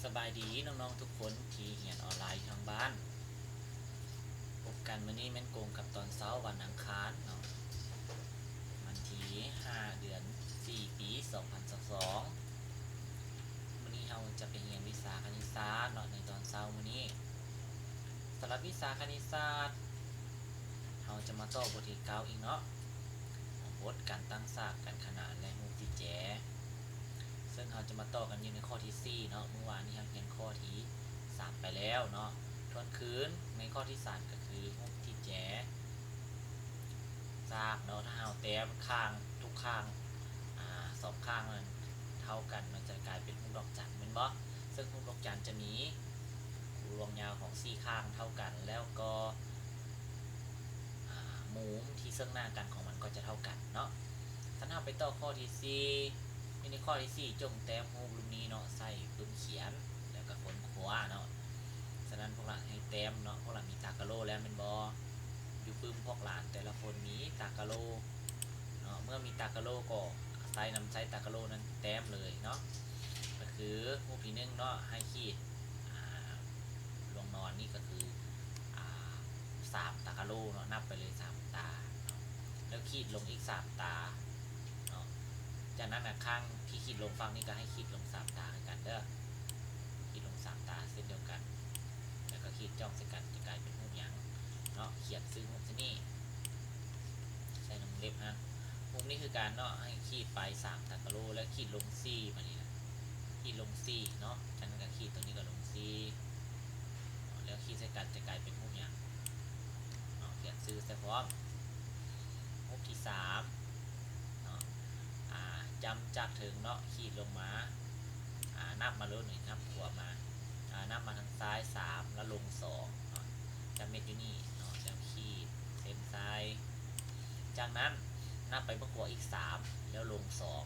ສະບາຍດີນ້ອງໆທຸກຄົນທີ່ຮຽນອອນລາຍຢູ່ທາງບ້ານ. ພົບກັນມື້ນີ້ແມ່ນກົງກັບຕອນເຊົ້າວັນອັງຄານເນາະ, ວັນທີຫ້າ ເດືອນສີ່ ປີສອງພັນຊາວສອງ. ມື້ນີ້ເຮົາຈະໄປຮຽນວິຊາຄະນິດສາດເນາະ ໃນຕອນເຊົ້າມື້ນີ້. ສຳລັບວິຊາຄະນິດສາດ ເຮົາຈະມາຕໍ່ບົດທີເກົ້າອີກເນາະ, ບົດການຕັ້ງສາກ ການຂະໜານ ແລະ ຮູບຕີແຈ. ເຊິ່ງເຮົາຈະມາຕໍ່ກັນຢູ່ໃນຂໍ້ທີສີ່ເນາະ, ມື້ວານນີ້ເຮົາຮຽນຂໍ້ທີສາມໄປແລ້ວເນາະ. ທວນຄືນໃນຂໍ້ທີສາມກໍຄືຮູບຕີແຈສາກເນາະ, ຖ້າເຮົາແຕ້ມຂ້າງທຸກຂ້າງ ອາ ສອງຂ້າງນັ້ນເທົ່າກັນ ມັນຈະກາຍເປັນຮູບດອກຈັນແມ່ນບໍ່? ເຊິ່ງຮູບດອກຈັນຈະມີລວງຍາວຂອງສີ່ຂ້າງເທົ່າກັນ ແລ້ວກໍ ອາ ມຸມທີ່ເຊິ່ງໜ້າກັນຂອງມັນກໍຈະເທົ່າກັນເນາະ. ຄັນເຮົາໄປຕໍ່ຂໍ້ທີສີ່, ຢູ່ໃນຂໍ້ທີສີ່ ຈົ່ງແຕ້ມຮູບຮູບນີ້ເນາະ ໃສ່ປຶ້ມຂຽນ ແລ້ວກໍຄົ້ນຄວ້າເນາະ. ສະນັ້ນພວກຫຼານໃຫ້ແຕ້ມເນາະ, ພວກຫຼານມີຕາກະໂຫຼແລ້ວແມ່ນບໍ່? ຢູ່ປຶ້ມພວກຫຼານແຕ່ລະຄົນມີຕາກະໂຫຼເນາະ, ເມື່ອມີຕາກະໂຫຼກໍໃຊ້ນຳໃຊ້ຕາກະໂຫຼນັ້ນແຕ້ມເລີຍເນາະ. ກໍຄືຮູບທີໜຶ່ງເນາະ ໃຫ້ຂີດ ອາ ລວງນອນນີ້ກໍຄື ອາ ສາມຕາກະໂຫຼເນາະ, ນັບໄປເລີຍສາມຕາເນາະ, ແລ້ວຂີດລົງອີກສາມຕາເນາະ. ຈາກນັ້ນນະ ຂ້າງທີ່ຂີດລົງຝັ່ງນີ້ກໍໃຫ້ຂີດລົງສາມຕາຄືກັນເດີ, ຂີດລົງສາມຕາເຊັ່ນດຽວກັນ, ແລ້ວກໍຂີດຈ້ອງໃສ່ກັນ ຈະກາຍເປັນຮູບຫຍັງເນາະ, ຂຽນຊື່ຮູບໃສ່ນີ້ ໃສ່ໃນວົງເລັບຫັ້ນ. ຮູບນີ້ຄືກັນເນາະ, ໃຫ້ຂີດໄປສາມຕາກະໂຫຼ ແລ້ວຂີດລົງສີ່ ບາດນີ້ນະ ຂີດລົງສີ່ເນາະ, ຈາກນັ້ນກໍຂີດຕົວນີ້ກໍລົງສີ່ ແລ້ວຂີດໃສ່ກັນຈະກາຍເປັນຮູບຫຍັງເນາະ, ຂຽນຊື່ໃສ່ພ້ອມ. ຮູບທີສາມເນາະ ອາ ຈຳຈາກເທິງເນາະ ຂີດລົງມາ ອາ ນັບມາໂລດນີ້ ນັບຂວາມາ ອາ ນັບມາທາງຊ້າຍສາມ ແລ້ວລົງສອງເນາະ, ຈຳເມັດຢູ່ນີ້ເນາະ ແລ້ວຂີດເສັ້ນໃສ່. ຈາກນັ້ນນັບໄປເບື້ອງຂວາອີກສາມ ແລ້ວລົງສອງ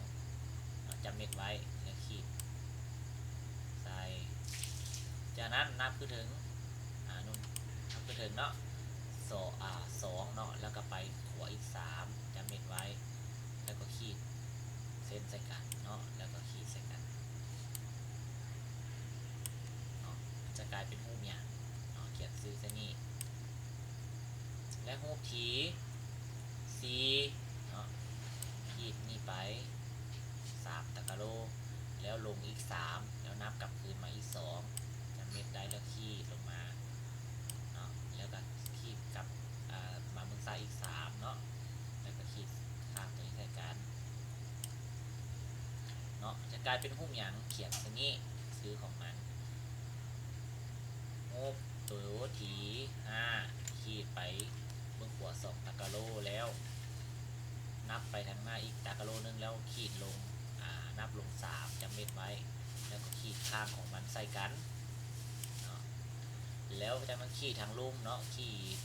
ເນາະ, ຈຳເມັດໄວ້ ແລ້ວຂີດໃສ່. ຈາກນັ້ນນັບຂຶ້ນເທິງ ອາ ນຸ່ນ ນັບຂຶ້ນເທິງເນາະ ສອງ ອາ ສອງເນາະ, ແລ້ວກໍໄປຂວາອີກສາມ ຈຳເມັດໄວ້ ແລ້ວກໍຂີດເສັ້ນໃສ່ກັນເນາະ, ແລ້ວກໍຂີດໃສ່ກັນເນາະ, ຈະກາຍເປັນຮູບຫຍັງເນາະ, ຂຽນຊື່ໃສ່ນີ້. ແລະ ຮູບທີສີ່ເນາະ, ຂີດນີ້ໄປສາມຕາກະໂຫຼ ແລ້ວລົງອີກສາມ ແລ້ວນັບກັບຄືນມາອີກສອງ ຈຳເມັດໄດ້ ແລ້ວຂີດລົງມາເນາະ, ແລ້ວກໍຂີດກັບ ອາ ມາເບື້ອງຊ້າຍອີກສາມເນາະ, ແລ້ວກໍຂີດຂ້າງຕົວນີ້ໃສ່ກັນເນາະ, ຈະກາຍເປັນຮູບຫຍັງ ຂຽນໃສ່ນີ້ ຊື່ຂອງມັນ. ຮູບໂຕທີຫ້າ ຂີດໄປເບື້ອງຂວາສອງຕາກະໂຫຼ ແລ້ວນັບໄປທາງໜ້າອີກຕາກະໂຫຼໜຶ່ງ ແລ້ວຂີດລົງ ອາ ນັບລົງສາມ ຈຳເມັດໄວ້ ແລ້ວກໍຂີດຂ້າງຂອງມັນໃສ່ກັນເນາະ, ແລ້ວຈາກນັ້ນຂີດທາງລຸ່ມເນາະ, ຂີດ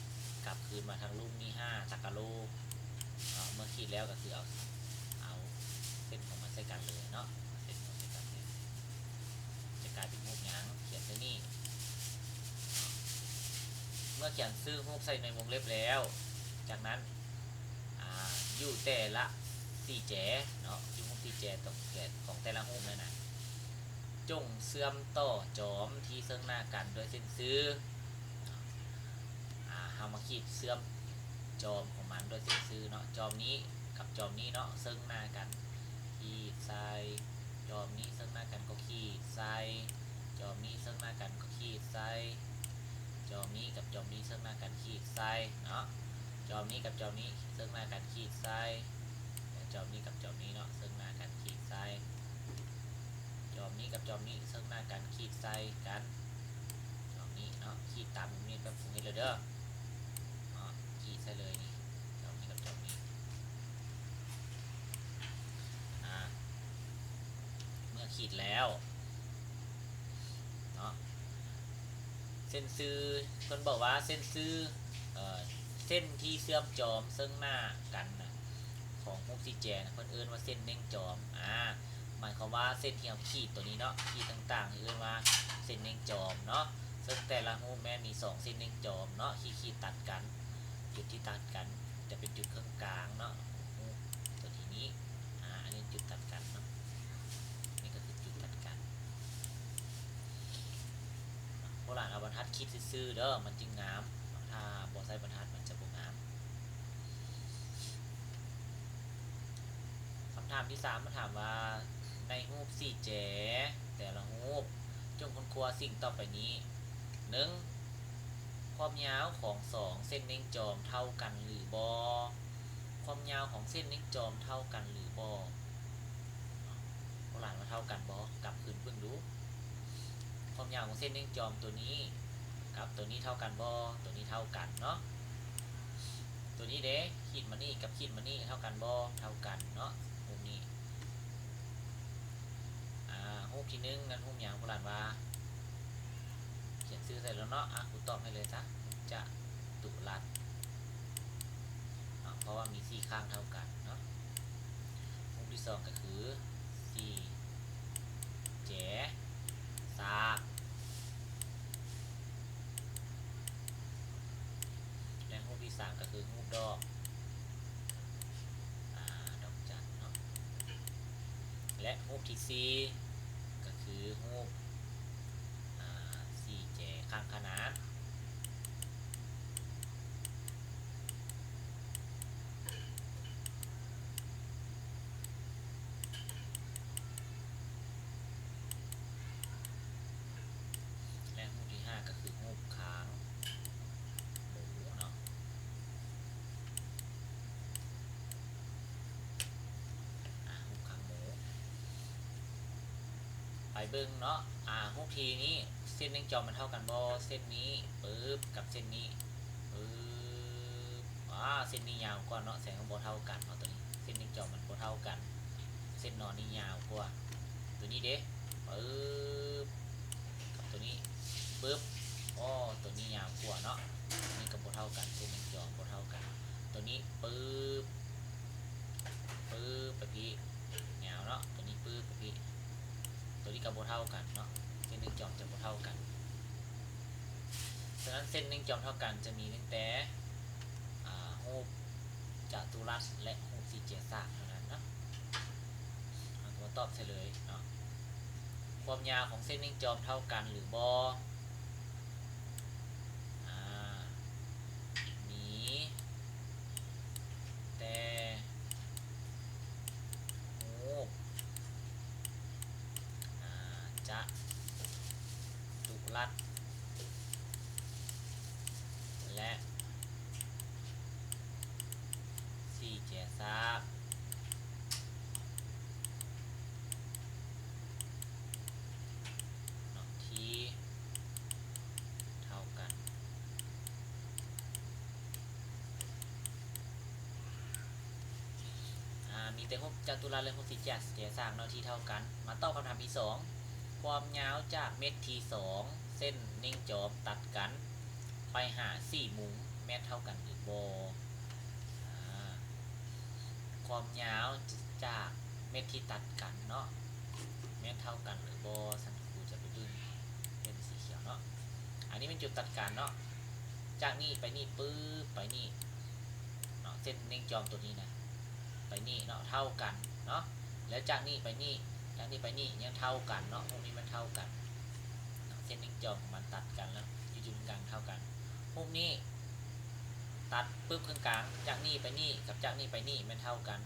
ກັບຄືນມາທາງລຸ່ມນີ້ຫ້າຕາກະໂຫຼເນາະ, ເມື່ອຂີດແລ້ວກໍຄືເອົາ ເອົາເສັ້ນຂອງມັນໃສ່ກັນເລີຍເນາະ, ເສັ້ນຂອງມັນໃສ່ກັນເລີຍ ຈະກາຍເປັນຮູບຫຍັງ ຂຽນໃສ່ນີ້. ເມື່ອຂຽນຊື່ຮູບໃສ່ໃນວົງເລັບແລ້ວ ຈາກນັ້ນ ອາ ຢູ່ແຕ່ລະຕີແຈເນາະ, ຢູ່ຮູບຕີແຈຕົວແທນຂອງແຕ່ລະຮູບນັ້ນນະ ຈົ່ງເຊື່ອມຕໍ່ຈອມທີ່ເຊິ່ງໜ້າກັນດ້ວຍເສັ້ນຊື່. ອາ ເຮົາມາຂີດເຊື່ອມຈອມຂອງມັນດ້ວຍເສັ້ນຊື່ເນາະ, ຈອມນີ້ ກັບຈອມນີ້ເນາະ ເຊິ່ງໜ້າກັນ ຂີດໃສ່, ຈອມນີ້ເຊິ່ງໜ້າກັນກໍຂີດໃສ່, ຈອມນີ້ເຊິ່ງໜ້າກັນກໍຂີດໃສ່, ຈອມນີ້ກັບຈອມນີ້ເຊິ່ງໜ້າກັນຂີດໃສ່ເນາະ, ຈອມນີ້ກັບຈອມນີ້ເຊິ່ງໜ້າກັນຂີດໃສ່, ແລະ ຈອມນີ້ກັບຈອມນີ້ເນາະ ເຊິ່ງໜ້າກັນຂີດໃສ່, ຈອມນີ້ກັບຈອມນີ້ເຊິ່ງໜ້າກັນຂີດໃສ່ກັນ. ຈອມນີ້ເນາະ ຂີດຕາມວງເລັບແບບວງເລັບເລີຍເດີເນາະ, ຂີດໃສ່ເລີຍນີ້ ຈອມນີ້ກັບຈອມນີ້. ອາ ເມື່ອຂີດແລ້ວເນາະ ເສັ້ນຊື່ ເພິ່ນບອກວ່າເສັ້ນຊື່ ເອີ ເສັ້ນທີ່ເຊື່ອມຈອມເຊິ່ງໜ້າກັນນະ ຂອງຮູບສີ່ແຈນະ ເພິ່ນເອີ້ນວ່າເສັ້ນເໜັງຈອມ. ອາ ໝາຍຄວາມວ່າເສັ້ນທີ່ເຮົາຂີດຕົວນີ້ເນາະ ຂີດຕ່າງໆ ເອີ້ນວ່າເສັ້ນເໜັງຈອມເນາະ, ເຊິ່ງແຕ່ລະຮູບແມ່ນມີສອງເສັ້ນເໜັງຈອມເນາະ ທີ່ຂີດຕັດກັນ. ຈຸດທີ່ຕັດກັນຈະເປັນຈຸດເຄິ່ງກາງເນາະ ຂອງຮູບຕົວທີ່ນີ້. ອາ ອັນນີ້ຈຸດຕັດກັນເນາະ, ນີ້ກໍຄືຈຸດຕັດກັນ. ຫຼານເອົາບັນທັດຂີດຊື່ໆເດີ ມັນຈຶ່ງງາມ. ຖ້າບໍ່ໃຊ້ບັນທັດມັນຈະບໍ່ງາມ. ຄຳຖາມທີສາມ ມາຖາມວ່າ ໃນຮູບສີ່ແຈແຕ່ລະຮູບ ຈົ່ງຄົ້ນຄວ້າສິ່ງຕໍ່ໄປນີ້. ໜຶ່ງ ຄວາມຍາວຂອງສອງເສັ້ນເໜັງຈອມເທົ່າກັນຫຼືບໍ່? ຄວາມຍາວຂອງເສັ້ນເໜັງຈອມເທົ່າກັນຫຼືບໍ່? ເນາະ ໂບລານວ່າເທົ່າກັນບໍ່? ກັບຄືນເບິ່ງດູ. ຄວາມຍາວຂອງເສັ້ນເໜັງຈອມຕົວນີ້ກັບຕົວນີ້ເທົ່າກັນບໍ່? ຕົວນີ້ເທົ່າກັນເນາະ. ຕົວນີ້ເດ ຂີດມານີ້ກັບຂີດມານີ້ເທົ່າກັນບໍ່? ເທົ່າກັນເນາະ. ຮູບນີ້ ອາ ຮູບທີໜຶ່ງນັ້ນຮູບຫຍັງ? ໂບລານວ່າ ຂຽນຊື່ໃສ່ແລ້ວເນາະ. ອາ ຄູຕອບໃຫ້ເລີຍຊະ ຈັດຕຸລັດເນາະ ເພາະວ່າມີສີ່ຂ້າງເທົ່າກັນເນາະ. ຮູບທີສອງກໍຄືສີ່ແຈສາກ ແລະ ຮູບທີສາມກໍຄືຮູບດອກ ອາ ດອກຈັນເນາະ. ແລະ ຮູບທີສີ່ກໍຄືຮູບ ອາ ສີ່ແຈຂ້າງຂະໜານ ແລະ ຮູບທີຫ້າກໍຄືຮູບຄາງໝູເນາະ. ອາ ຮູບຄາງໝູ ໄປເບິ່ງເນາະ. ອາ ຮູບທີນີ້ ເສັ້ນເໜັງຈອມມັນເທົ່າກັນບໍ່? ເສັ້ນນີ້ປຶບ ກັບເສັ້ນນີ້ປຶບ ອາ ເສັ້ນນີ້ຍາວກວ່າເນາະ ສະແດງວ່າບໍ່ເທົ່າກັນເນາະ. ຕົວນີ້ເສັ້ນເໜັງຈອມມັນບໍ່ເທົ່າກັນ ເສັ້ນນອນນີ້ຍາວກວ່າ. ຕົວນີ້ເດ ປຶບ ກັບຕົວນີ້ປຶບ ໂອ້ ຕົວນີ້ຍາວກວ່າເນາະ. ຕົວນີ້ກໍບໍ່ເທົ່າກັນ ເສັ້ນເໜັງຈອມບໍ່ເທົ່າກັນ. ຕົວນີ້ປຶບ ປຶບ ໄປພີ້ ຍາວເນາະ. ຕົວນີ້ປຶບ ໄປພີ້ ຕົວນີ້ກໍບໍ່ເທົ່າກັນເນາະ ເສັ້ນເໜັງຈອມຈະບໍ່ເທົ່າກັນ. ສະນັ້ນເສັ້ນເໜັງຈອມເທົ່າກັນຈະມີຕັ້ງແຕ່ ອາ ຮູບຈະຕຸລັດ ແລະ ຮູບສີ່ແຈສາກເທົ່ານັ້ນເນາະ. ເຮົາກໍມາຕອບໃສ່ເລີຍເນາະ ຄວາມຍາວຂອງເສັ້ນເໜັງຈອມເທົ່າກັນຫຼືບໍ່? ອາ ມີແຕ່ຮູບ ອາ ຈະຕຸລັດ ແລະ ສີ່ແຈສາກ ເນາະ ທີ່ເທົ່າກັນ. ອາ ມີແຕ່ຮູບຈັດຕຸລັດ ແລະ ຮູບສີ່ແຈສາກເນາະ ທີ່ເທົ່າກັນ. ມາຕອບຄຳຖາມທີສອງ ຄວາມຍາວຈາກເມັດທີສອງ ເສັ້ນເໜັງຈອມຕັດກັນ ໄປຫາສີ່ມຸມ ແມ່ນເທົ່າກັນຫຼືບໍ່? ອາ ຄວາມຍາວຈາກເມັດທີ່ຕັດກັນເນາະ ແມ່ນເທົ່າກັນຫຼືບໍ່? ຊັ້ນຄູຈະໄປເບິ່ງເປັນສີຂຽວເນາະ. ອັນນີ້ແມ່ນຈຸດຕັດກັນເນາະ ຈາກນີ້ໄປນີ້ປຶບ ໄປນີ້ເນາະ ເສັ້ນເໜັງຈອມຕົວນີ້ນະ ໄປນີ້ເນາະ ເທົ່າກັນເນາະ. ແລ້ວຈາກນີ້ໄປນີ້ ຈາກນີ້ໄປນີ້ຍັງເທົ່າກັນເນາະ ພວກນີ້ມັນເທົ່າກັນເນາະ ເສັ້ນເໜັງຈອມຂອງມັນຕັດກັນແລ້ວ ຢູ່ຈຸດກາງເທົ່າກັນ. ພວກນີ້ຕັດປຶບເຄິ່ງກາງ ຈາກນີ້ໄປນີ້ກັບຈາກນີ້ໄປນີ້ແມ່ນເທົ່າກັນ.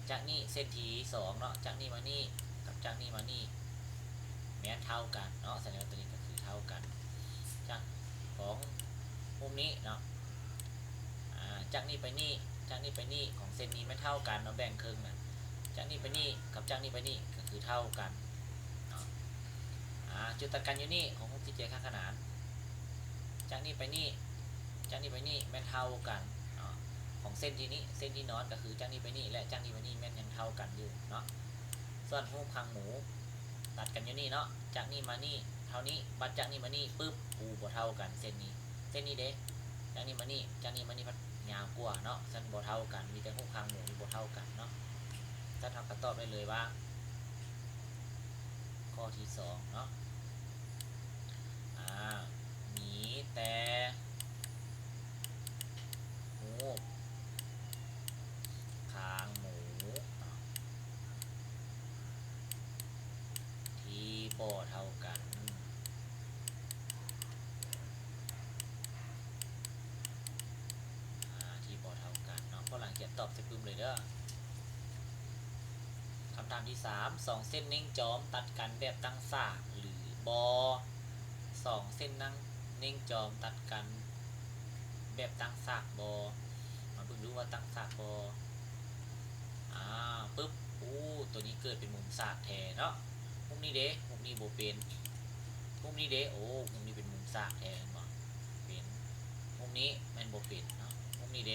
ຈາກນີ້ເສັ້ນທີສອງເນາະ ຈາກນີ້ມານີ້ກັບຈາກນີ້ມານີ້ແມ່ນເທົ່າກັນເນາະ ສະແດງວ່າຕົວນີ້ກໍຄືເທົ່າກັນ. ຈາກຂອງມຸມນີ້ເນາະ ອາ ຈາກນີ້ໄປນີ້ ຈາກນີ້ໄປນີ້ຂອງເສັ້ນນີ້ແມ່ນເທົ່າກັນເນາະ ແບ່ງເຄິ່ງນະ ຈາກນີ້ໄປນີ້ກັບຈາກນີ້ໄປນີ້ກໍຄືເທົ່າກັນເນາະ. ອາ ຈຸດຕັດກັນຢູ່ນີ້ຂອງຮູບສີ່ແຈຂ້າງຂະໜານ ຈາກນີ້ໄປນີ້ ຈາກນີ້ໄປນີ້ແມ່ນເທົ່າກັນເນາະ ຂອງເສັ້ນທີ່ນີ້ ເສັ້ນທີ່ນອນກໍຄືຈາກນີ້ໄປນີ້ ແລະ ຈາກນີ້ໄປນີ້ແມ່ນຍັງເທົ່າກັນຢູ່ເນາະ. ສ່ວນຮູບຄາງໝູ ຕັດກັນຢູ່ນີ້ເນາະ ຈາກນີ້ມານີ້ເທົ່ານີ້ ບັດຈາກນີ້ມານີ້ປຶບ ໂອ້ ບໍ່ເທົ່າກັນເສັ້ນນີ້ ເສັ້ນນີ້ເດ ຈາກນີ້ມານີ້ ຈາກນີ້ມານີ້ພັດຍາວກວ່າເນາະ ຊັ້ນບໍ່ເທົ່າກັນ ມີແຕ່ຮູບຄາງໝູນີ້ບໍ່ເທົ່າກັນເນາະ. ຊັ້ນເຮົາກໍຕອບໄດ້ເລີຍວ່າ ຂໍ້ທີສອງເນາະ ອາ ມີແຕ່ຮູບຄາງໝູເນາະ ທີ່ບໍ່ເທົ່າກັນ ຕອບໃສ່ປຶ້ມເລີຍເດີ. ຄຳຖາມທີສາມ ສອງເສັ້ນເນັ່ງຈອມຕັດກັນແບບຕັ້ງສາກຫຼືບໍ່? ສອງເສັ້ນເນັ່ງຈອມຕັດກັນແບບຕັ້ງສາກບໍ່? ມາເບິ່ງດູວ່າຕັ້ງສາກບໍ່? ອາ ປຶບ ໂອ້ ໂຕນີ້ເກີດເປັນມຸມສາກແທ້ເນາະ. ຮູບນີ້ເດ? ຮູບນີ້ບໍ່ເປັນ. ຮູບນີ້ເດ? ໂອ້ ຮູບນີ້ເປັນມຸມສາກແທ້ແມ່ນບໍ່? ເປັນ. ຮູບນີ້ແມ່ນບໍ່ເປັນເນາະ. ຮູບນີ້ເດ?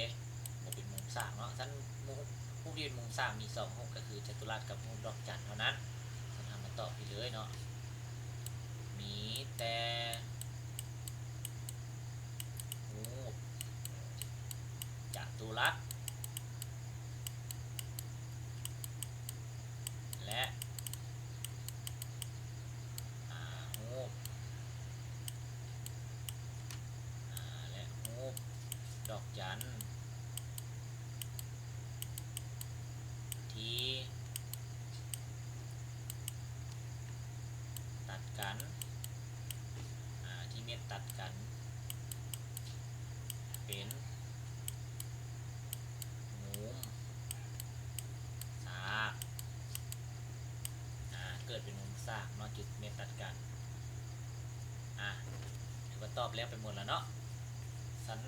ບໍ່ເປັນມຸມສາກເນາະ. ຊັ້ນຮູບ ຮູບທີ່ເປັນມຸມສາກມີສອງຮູບ ກໍຄືຈັດຕຸລັດກັບຮູບດອກຈັນເທົ່ານັ້ນ. ຊັ້ນເຮົາມາຕອບໄປເລີຍເນາະ. ມີແຕ່ຮູບຈັດຕຸລັດ ແລະ ອາ ຮູບ ອາ ແລະ ຮູບດອກຈັນ ທີ່ຕັດກັນ ອາ ທີ່ເມັດຕັດກັນ ເປັນມຸມສາກ ອາ ເກີດເປັນມຸມສາກເນາະ ຈຸດເມັດຕັດກັນ. ອາ ຖືວ່າຕອບແລ້ວໄປໝົດແລ້ວເນາະ. ຊັ້ນ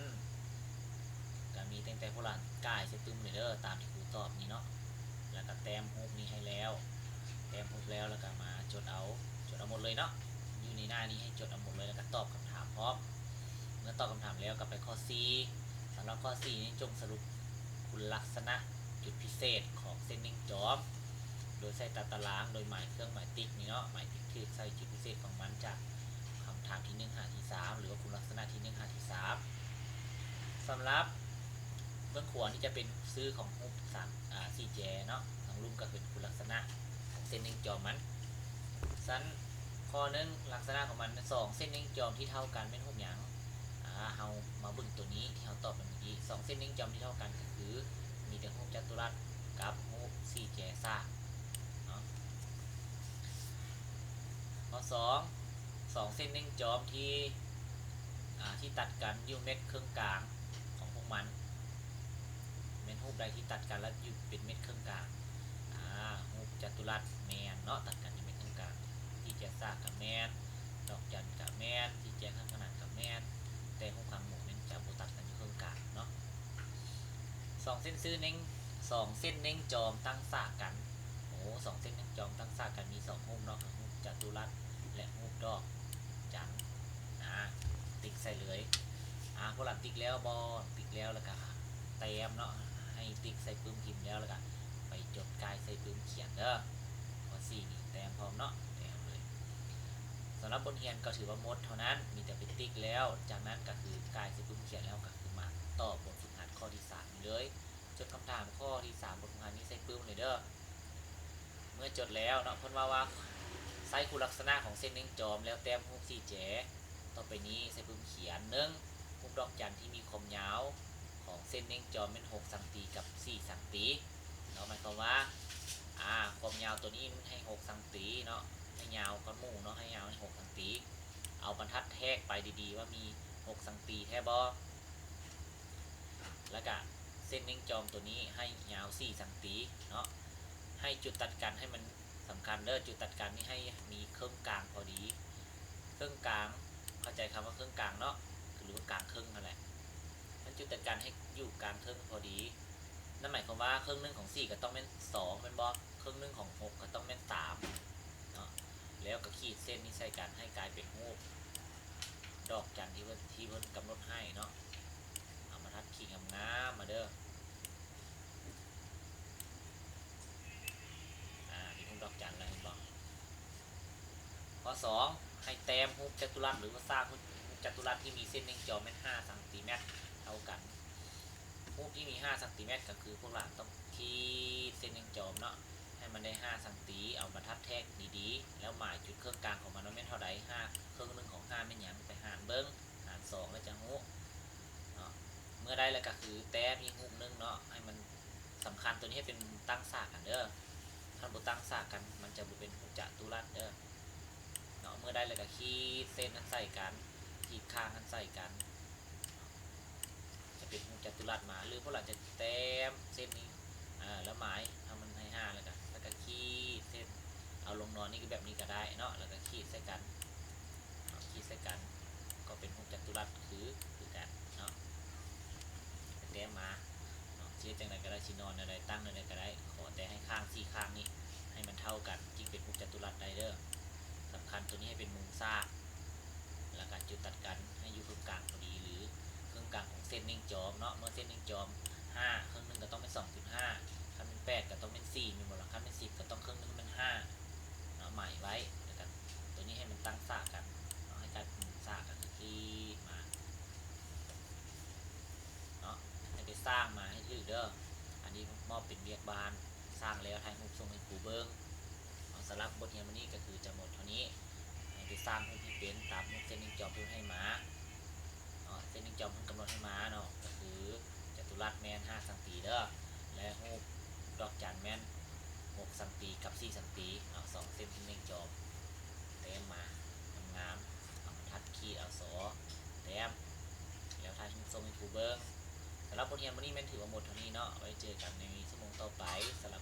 ກະມີຕັ້ງແຕ່ພວກຫຼານກາຍໃສ່ປຶ້ມເລີຍເດີ ຕາມທີ່ຄູຕອບນີ້ເນາະ. ແລ້ວກະແຕ້ມຮູບນີ້ໃຫ້ແລ້ວ ແຕ້ມຮູບແລ້ວ ແລ້ວກະມາຈົດເອົາ ຈົດເອົາໝົດເລີຍເນາະ. ຢູ່ໃນໜ້ານີ້ໃຫ້ຈົດເອົາໝົດເລີຍ ແລ້ວກະຕອບຄຳຖາມພ້ອມ. ເມື່ອຕອບຄຳຖາມແລ້ວກໍໄປຂໍ້ສີ່. ສຳລັບຂໍ້ສີ່ນີ້ ຈົ່ງສະຫຼຸບຄຸນລັກສະນະຈຸດພິເສດຂອງເສັ້ນເນັ່ງຈອມ ໂດຍໃສ່ຕາຕະລາງ ໂດຍໝາຍເຄື່ອງໝາຍຕິກນີ້ເນາະ, ໝາຍຕິກຖືກໃສ່ຈຸດພິເສດຂອງມັນຈາກຄຳຖາມທີໜຶ່ງຫາທີສາມ ຫຼືວ່າຄຸນລັກສະນະທີໜຶ່ງຫາທີສາມ. ສຳລັບເບື້ອງຂວານີ້ຈະເປັນຊື່ຂອງຮູບສາມ ອາ ສີ່ແຈເນາະ, ທາງລຸ່ມກໍເປັນຄຸນລັກສະນະຂອງເສັ້ນເນັ່ງຈອມມັນ. ຊັ້ນຂໍ້ໜຶ່ງ ລັກສະນະຂອງມັນ ສອງເສັ້ນເນັ່ງຈອມທີ່ເທົ່າກັນແມ່ນຮູບຫຍັງ? ອາ ເຮົາມາເບິ່ງຕົວນີ້ທີ່ເຮົາຕອບໄປເມື່ອກີ້. ສອງເສັ້ນເນັ່ງຈອມທີ່ເທົ່າກັນກໍຄື ມີແຕ່ຮູບຈັດຕຸລັດກັບຮູບສີ່ແຈສາກເນາະ. ຂໍ້ສອງ ສອງເສັ້ນເນັ່ງຈອມທີ່ ອາ ທີ່ຕັດກັນຢູ່ເມັດເຄິ່ງກາງຂອງພວກມັນ ແມ່ນຮູບໃດທີ່ຕັດກັນແລ້ວຢູ່ເປັນເມັດເຄິ່ງກາງ? ອາ ຮູບຈັດຕຸລັດແມ່ນເນາະ, ຕັດກັນຢູ່ເມັດເຄິ່ງກາງ. ສີ່ແຈສາກກໍແມ່ນ, ດອກຈັນກໍແມ່ນ, ສີ່ແຈຂ້າງຂະໜານກໍແມ່ນ, ແຕ່ຮູບຄາງໝູແມ່ນຈະບໍ່ຕັດກັນຢູ່ເຄິ່ງກາງເນາະ. ສອງເສັ້ນຊື່ເນັ່ງ ສອງເສັ້ນເນັ່ງຈອມຕັ້ງສາກກັນ. ໂອ້ ສອງເສັ້ນເນັ່ງຈອມຕັ້ງສາກກັນມີສອງຮູບເນາະ, ຮູບຈັດຕຸລັດ ແລະ ຮູບດອກຈັນ. ອາ ຕິກໃສ່ເລີຍ. ອາ ພວກຫຼານຕິກແລ້ວບໍ່? ຕິກແລ້ວ ແລ້ວກະແຕ້ມເນາະ, ໃຫ້ຕິກໃສ່ປຶ້ມພິມແລ້ວ ແລ້ວກະໄປຈົດກ່າຍໃສ່ປຶ້ມຂຽນເດີ. ຂໍ້ສີ່ນີ້ແຕ້ມພ້ອມເນາະ, ແຕ້ມເລີຍ. ສຳລັບບົດຮຽນກໍຖືວ່າໝົດເທົ່ານັ້ນ, ມີແຕ່ໄປຕິກແລ້ວ ຈາກນັ້ນກໍຄືກ່າຍໃສ່ປຶ້ມຂຽນແລ້ວ ກໍຄືມາຕໍ່ບົດຝຶກຫັດຂໍ້ທີສາມນີ້ເລີຍ. ຈົດຄຳຖາມຂໍ້ທີສາມ ບົດຝຶກຫັດນີ້ໃສ່ປຶ້ມເລີຍເດີ. ເມື່ອຈົດແລ້ວເນາະ ເພິ່ນເວົ້າວ່າ ໃຊ້ຄຸນລັກສະນະຂອງເສັ້ນເນັ່ງຈອມ ແລ້ວແຕ້ມຮູບສີ່ແຈຕໍ່ໄປນີ້ໃສ່ປຶ້ມຂຽນ. ໜຶ່ງ ຮູບດອກຈັນທີ່ມີຄວາມຍາວຂອງເສັ້ນເນັ່ງຈອມແມ່ນຫົກຊັງຕີກັບສີ່ຊັງຕີເນາະ. ໝາຍຄວາມວ່າ ອາ ຄວາມຍາວຕົວນີ້ມັນໃຫ້ຫົກຊັງຕີເນາະ, ໃຫ້ຍາວກວ່າໝູ່ເນາະ, ໃຫ້ຍາວໃຫ້ຫົກຊັງຕີ. ເອົາບັນທັດແທກໄປດີໆ ວ່າມີຫົກຊັງຕີແທ້ບໍ່? ແລ້ວກະເສັ້ນເນັ່ງຈອມຕົວນີ້ໃຫ້ຍາວສີ່ຊັງຕີເນາະ. ໃຫ້ຈຸດຕັດກັນໃຫ້ມັນສຳຄັນເດີ, ຈຸດຕັດກັນນີ້ໃຫ້ມີເຄິ່ງກາງພໍດີ. ເຄິ່ງກາງ ເຂົ້າໃຈຄຳວ່າເຄິ່ງກາງເນາະ, ຫຼືວ່າກາງເຄິ່ງຫັ້ນແຫຼະ. ມັນຈຸດຕັດກັນໃຫ້ຢູ່ກາງເຄິ່ງພໍດີ. ນັ້ນໝາຍຄວາມວ່າເຄິ່ງໜຶ່ງຂອງສີ່ກໍຕ້ອງແມ່ນສອງແມ່ນບໍ່? ເຄິ່ງໜຶ່ງຂອງຫົກກໍຕ້ອງແມ່ນສາມເນາະ. ແລ້ວກໍຂີດເສັ້ນນີ້ໃສ່ກັນໃຫ້ກາຍເປັນຮູບດອກຈັນທີ່ເພິ່ນ ທີ່ເພິ່ນກຳນົດໃຫ້ເນາະ. ເອົາບັນທັດຂີດງາມໆມາເດີ. ອາ ເປັນຮູບດອກຈັນແລ້ວ ເຫັນບໍ່? ຂໍ້ສອງ ໃຫ້ແຕ້ມຮູບຈັດຕຸລັດ ຫຼືວ່າສ້າງຮູບຈັດຕຸລັດທີ່ມີເສັ້ນເນັ່ງຈອມແມ່ນຫ້າຊັງຕີແມັດເທົ່າກັນ. ຮູບທີ່ມີຫ້າຊັງຕີແມັດ ກໍຄືພວກຫຼານຕ້ອງຂີດເສັ້ນເນັ່ງຈອມເນາະ ໃຫ້ມັນໄດ້ຫ້າຊັງຕີ. ເອົາບັນທັດແທກດີໆ ແລ້ວໝາຍຈຸດເຄິ່ງກາງຂອງມັນວ່າແມ່ນເທົ່າໃດ? ຫ້າ ເຄິ່ງໜຶ່ງຂອງຫ້າແມ່ນຫຍັງ? ໄປຫານເບິ່ງ ຫານສອງແລ້ວຈະຮູ້ເນາະ. ເມື່ອໄດ້ແລ້ວກໍຄືແຕ້ມອີກຮູບໜຶ່ງເນາະ ໃຫ້ມັນ ສຳຄັນຕົວນີ້ໃຫ້ເປັນຕັ້ງສາກກັນເດີ. ຄັນບໍ່ຕັ້ງສາກກັນ ມັນຈະບໍ່ເປັນຮູບຈັດຕຸລັດເດີເນາະ. ເມື່ອໄດ້ແລ້ວກໍຂີດເສັ້ນຫັ້ນໃສ່ກັນ, ຂີດຂ້າງຫັ້ນໃສ່ກັນ, ຈະເ ປັນຮູບຈັດຕຸລັດມາ ຫຼືພວກເຮົາຈະແຕ້ມເສັ້ນນີ້ ເອີ ແລ້ວໝາຍເອົາມັນໃຫ້ຫ້າ ແລ້ວກໍ ແລ້ວກໍຂີດເສັ້ນ ເອົາລົງນອນນີ້ກໍແບບນີ້ກໍໄດ້ເນາະ ແລ້ວກໍຂີດໃສ່ກັນ ຂີດໃສ່ກັນ ກໍເປັນຮູບຈັດຕຸລັດຄື ຄືກັນເນາະ ແຕ້ມມາເນາະ ຊິເຮັດຈັ່ງໃດກໍໄດ້ ຊິນອນແນວໃດ ຕັ້ງແນວໃດກໍໄດ້ ຂໍແຕ່ໃຫ້ຂ້າງສີ່ຂ້າງນີ້ ໃຫ້ມັນເທົ່າກັນ ຈຶ່ງເປັນຮູບຈັດຕຸລັດໄດ້ເດີ. ສຳຄັນໂຕນີ້ໃຫ້ເປັນມຸມສາກ ແລ້ວກໍຈຸດຕັດກັນໃຫ້ຢູ່ເຄິ່ງກາງພໍດີ ຫຼືເຄິ່ງກາງຂອງເສັ້ນເໜັງຈອມເນາະ ເມື່ອເສັ້ນເໜັງຈອມຫ້າ ເຄິ່ງໜຶ່ງກໍຕ້ອງເປັນສອງຈຸດຫ້າ ຄັນແມ່ນແປດກໍຕ້ອງເປັນສີ່ ແມ່ນບໍ່ລະ ຄັນແມ່ນສິບກໍຕ້ອງເຄິ່ງໜຶ່ງແມ່ນຫ້າເນາະ ໝາຍໄວ້ ແລ້ວກໍໂຕນີ້ໃຫ້ມັນຕັ້ງສາກກັນເນາະ ໃຫ້ກັນມຸມສາກກັນ ຂີດມາເນາະ ໃຫ້ໄປສ້າງມາໃຫ້ຖືກເດີ. ອັນນີ້ມອບເປັນວຽກບ້ານ ສ້າງແລ້ວຖ່າຍຮູບສົ່ງໃຫ້ຄູເບິ່ງເນາະ. ສຳລັບບົດຮຽນມື້ນີ້ກໍຄືຈະໝົດເທົ່ານີ້ ໃຫ້ໄປສ້າງຮູບໃຫ້ເປັນຕາມຮູບເສັ້ນເໜັງຈອມທີ່ເພິ່ນໃຫ້ມາເນາະ ເສັ້ນເໜັງຈອມເພິ່ນກຳນົດໃຫ້ມາເນາະ ກໍຄືຈັດຕຸລັດແມ່ນຫ້າຊັງຕີເດີ ແລະຮູບດອກຈັນແມ່ນຫົກຊັງຕີກັບສີ່ຊັງຕີເນາະ ສອງເສັ້ນເໜັງຈອມ ແຕ້ມມາງາມໆ ເອົາບັນທັດຂີດ ເອົາສໍແຕ້ມ ແລ້ວຖ່າຍຮູບສົ່ງໃຫ້ຄູເບິ່ງ. ສຳລັບບົດຮຽນມື້ນີ້ແມ່ນຖືວ່າໝົດເທົ່ານີ້ເນາະ ໄວ້ເຈີກັນໃນຊົ່ວໂມງຕໍ່ໄປ. ສຳລັບ